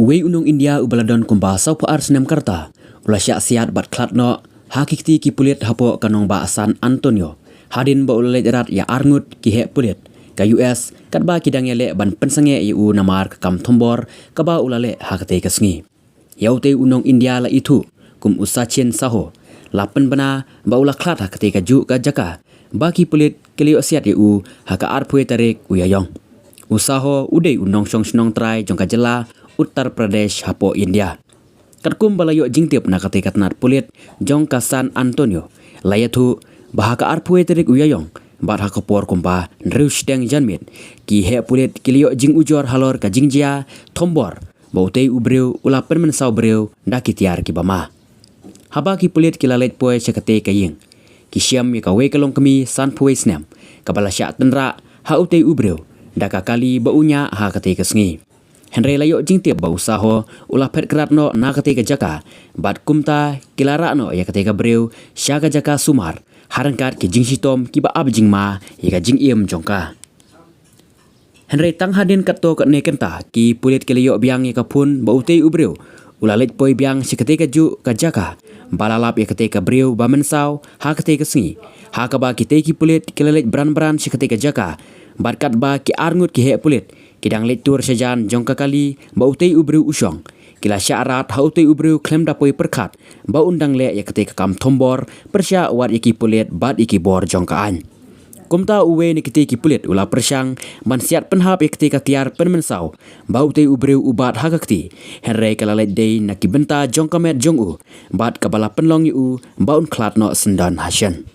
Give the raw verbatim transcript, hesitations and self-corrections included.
Uwei u nong India uba la don kumba sawphew ar snem ka rta u la shah siat bad khlad noh ha ki kti ki pulit hapoh ka nongbah San Antonio hadien ba u la leit rat ïa arngut ki heh pulit ka U S katba ki dang ïaleh ban pynsangeh ïa u namar ka kam thombor kaba u la leh ha katei ka sngi. Ïa utei u nong India la ithuh kum u Sachin Saho la pynbna ba u la khlad ha katei kajuh ka jaka ba ki pulit ki la ïoh siat ïa u ha ka arphew tarik u Ïaïong. U Saho u dei u nongshong shnong trai jong ka jylla Uttar Pradesh hapoh India. Katkum ba la ïoh jingtip na katei ka tnat pulit jong ka San Antonio, la ïathuh ba ha ka arphew tarik u Ïaïong bad ha ka por kumba hynriew shiteng janmiet, ki heh pulit ki la ïoh jingujor halor ka jingjia thombor ba utei u briew u la pynmynsaw briew da ki tiar kiba ma. Haba ki pulit ki la leit poi sha katei ka ïing, ki shem ïa kawei ka longkmie sanphew snem kaba la shah tynrah ha utei u briew da ka kali ba u ñiah ha katei ka sngi. Hynrei la ïoh jingtip ba u Saho u la phet krad noh na katei ka jaka bad kumta ki la rah noh ïa katei ka briew sha ka jaka sumar ha ryngkat ki jingshitom kiba ap jingma ïa ka jingim jong ka. Hynrei tang hadien katto katne kynta ki pulit ki la ïoh biang ïa ka phone ba utei u briew u la leit poi biang sha katei kajuh ka jaka ba la lap ïa katei ka briew ba mynsaw ha katei ka sngi. Ha kaba kitei ki pulit ki la leit bran bran sha katei ka jaka bad katba ki arngut ki heh pulit ki dang leit tur shajan jong ka kali ba utei u briew u shong, ki la shah rat ha utei u briew khlem da poi pyrkhat ba un dang leh ïa katei ka kam thombor pyrshah wat ïa ki pulit bad ïa ki bor jong ka aiñ. Kumta uwei na kitei ki pulit u la pyrshang ban siat pynhap ïa katei ka tiar pynmynsaw ba utei u briew u bat ha ka kti, hynrei ka la leit dei na ki bynta jong ka met jong u bad kaba la pynlong ïa u ba un khlad noh syndon ha shen.